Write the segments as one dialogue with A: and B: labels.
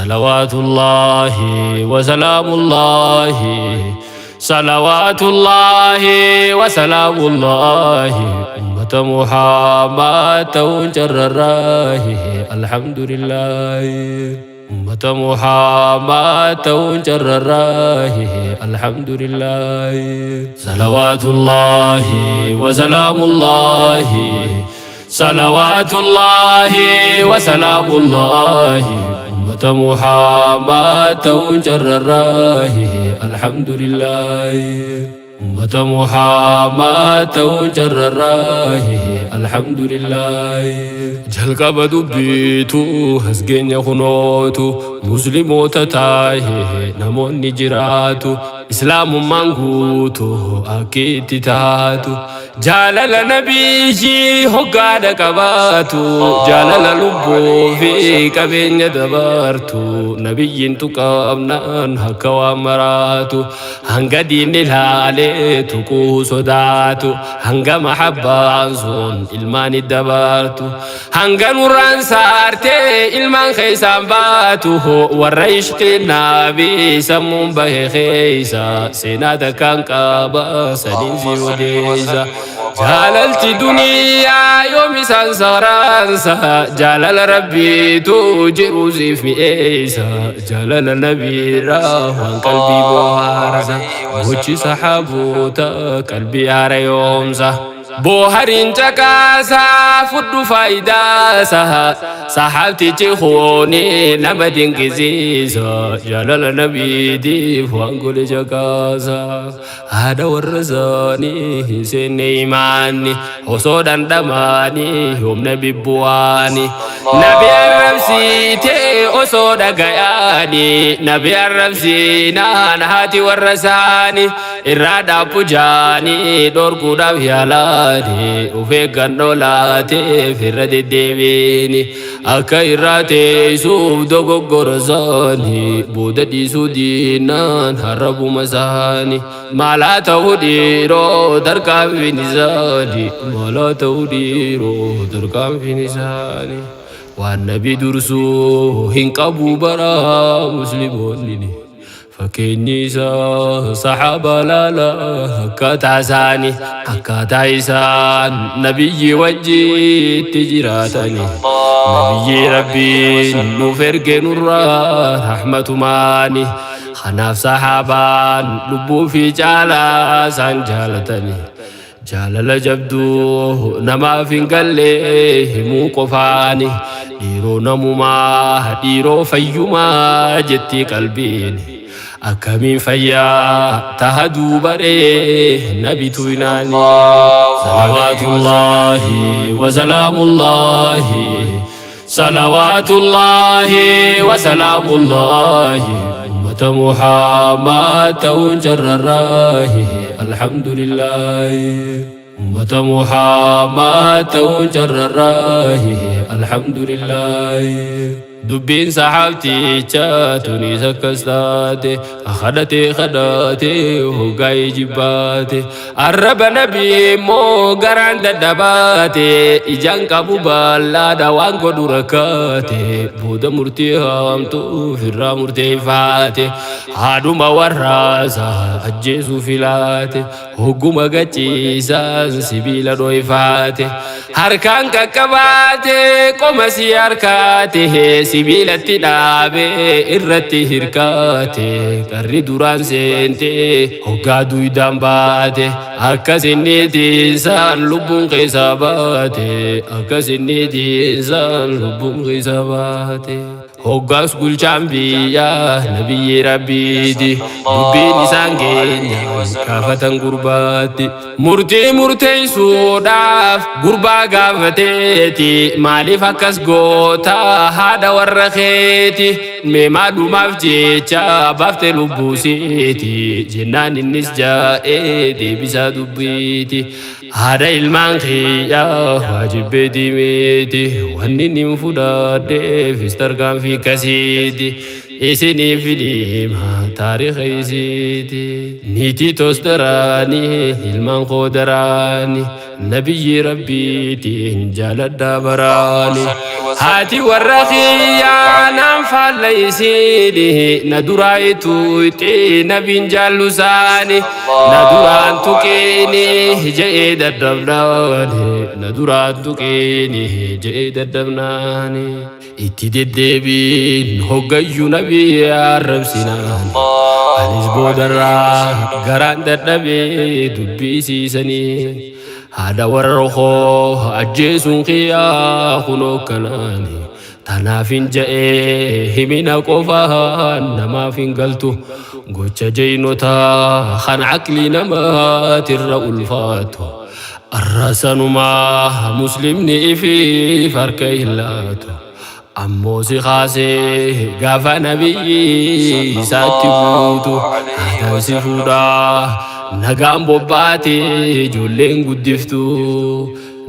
A: Salawaatullaahi wasalaamullaahi Salawaatullaahi wasalaamullaahi ummata Muhammad ta'uun carrarraahi alhamdulillaahi ummata Muhammad ta'uun carrarraahi alhamdulillaahi Salawaatullaahi wasalaamullaahi Salawaatullaahi wasalaamullaahi ummata Muhammad ta'uun carrarraahi alhamdulillaahi ummata Muhammad ta'uun carrarraahi alhamdulillaahi jalqaba dubbiitu hasgeenya kunootu muslimoota taahe namoonni jiraatu islaamummaan guutu akki itti taatu jaalala nabiyyi hoggaadha qabaatu jaalala lubbuu fi qabeenya dabartu nabiyyiin tuqamnaan akka waan maraatu hanga diinni laalee tuquu sodaatu hanga mahabbaan sun ilmaan dabartu hanga nurraan saartee ilmaan keessaan baatu warra ishqii nabii sammuun bahe keessa seenaa takkaan qaba sadiin si odeessa jaalalti duniyaa yoom isaan saraansa jaalala rabbiitu jiru siif mi'eessa jaalala nabiirraa waan qalbii bohaarsa gochi saxaaboota qalbii haara yoomsa Boohariin caqaasaa fudhu faayidaasa saxaabtichi kuuni nama dinqisiisa jaalala nabiitiif waan godhe caqaasa haadha warra isaanii hin seenne imaanni osoo dhandhamaanii humna bibbu'aani nabi arrabsiite osoo dhagayaani nabi arrabsiinaan haati warra isaanii irraa dhaabbu jaanii dhorkuudhaaf yaalaani of eeggannoo laateef irra deddeebiini akka irraa teessuuf dogoggora isaanii booda dhiisuu diinaan harrabuma isaanii maalaa ta'uu dhiiroo tarkaanfiin isaanii maalaa ta'uu dhiiroo tarkaanfiin isaanii waan nabi dursuu hin qabu bara muslimoonni Fakkeenyi isaa saxaabaa laala akkaataa isaanii akkaataa isaan nabiyyi wajjitti jiraatani nabiyyi rabbiin nuuf erge nurraa rahmatumaani kanaaf saxaabaan lubbuu fi caalaa isaan jaalatani Jaalala jabduu namaaf hin galle himuu qofaani dhiiroo namumaa dhiiroo fayyumaa jetti qalbiin akkamiin fayyaa taha duubaree nabi tuynaani salawaatullaahi wasalaamullaahi Salawaatullaahi wasalaamullaahi ummata Muhammad ta'uun carrarraahi alhamdulillaahi ummata Muhammad ta'uun carrarraahi alhamdulillaahi dubbiin saxaabticha tunis akkas taate kadhatee kadhatee hoggaa ijibbaate Arraba nabii immoo garaan dadhabaate ijaan qabu ballaadha waan godhu rakkaate booda murtii haamtuu ofirraa murteeffaate haadhuma warraasa ajjeesuu filaate hogguma gachiisaan sibiila dhoyfaate harkaan qaqqabaate qoma si harkaate sibiilatti dhaabe irratti hirkaate qarri duraan seente hoggaa duydaan baate akkas inni tiisaan lubbuun keessa baate akkas inni tiisaan lubbuun keessa baate hoggaas bulchaan biyyaa nabiyyi rabbiiti dubbiin isaan keenya gaafatan gurbaatti murtii murteessuudhaaf gurbaa gaafateeti maaliif akkas goota haadha warra keeti Mee maalumaaf jecha baafte lubbuu siiti jennaan innis jaa'ee deebisaa dubbiiti. Haadha ilmaan kiyya waajibbeeti miti wanni nin fudhadheefis tarkaanfii akkasiiti. Isiniif hima taariika isiiti. Niitii toos daraanii ilmaan koo daraanii. Nabiyyi Rabbiitiin jaaladhaa baraani. Haati warra kiyyaa naan faalla isiini na duraa ituuxi nabiin jaallusaani na duraan tuqiini je'ee daddabnaani na duraan tuqiini je'ee daddabnaani itti deddeebiin hoggayyuu nabii arrabsinaan anis boodarraa garaan dadhabee dubbii isiisanii haadha warra koo ajjeesuun kiyyaa kunoo kanaani tanaaf hin ja'ee himina qofaan namaaf hin galtu gocha jeynotaa kan aqlii namaatirra ulfaatu arrasanumaa muslimni ifiif harka hin laatu ammoo si kaasee gaafa nabiyyi isaatti buutu haadhaan si fuudhaa nagaan bobbaate ijoolleen guddiftu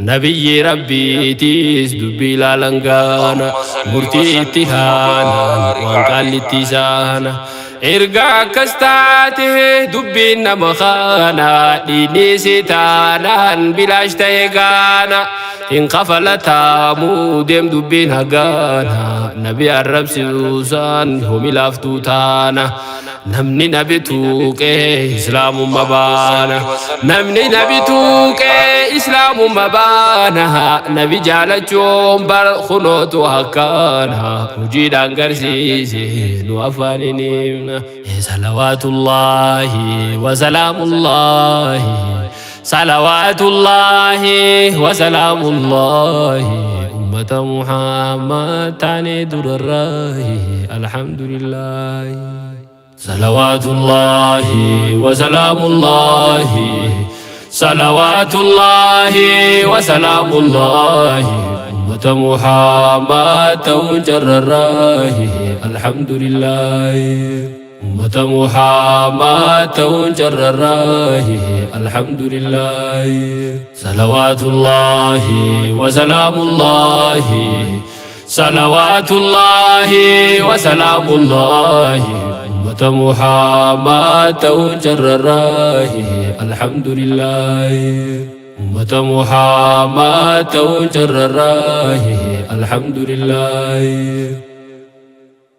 A: nabiyyi rabbiitiis dubbii ilaalan gaana murtii itti haanaan waan qaallitti isaana erga akkas taate dubbiin nama kana dhiinni si taanaan bilaash ta'e gaana hin kafalataamu deem dubbiin hagaana nabi arrabsiisaan homi laaftuu taana namni nabi tuuqee islaamumma baana namni nabi tuuqee islaamumma baana nabi jaalachuun bar kunootu akkaana hojiidhaan garsiise nu afaaniin himna salawaatullaahi wasalaamullaahi salawaatullaahi wasalaamullaahi ummata Muhammad taanee durarraahi alhamdulillaahi. صلوات الله وسلام الله صلوات الله وسلام الله أمة محمد توجر الراه الحمد لله أمة محمد توجر الراه الحمد لله صلوات الله وسلام الله صلوات الله وسلام الله أمة محمد توجر الراه الحمد لله أمة محمد توجر الراه الحمد لله.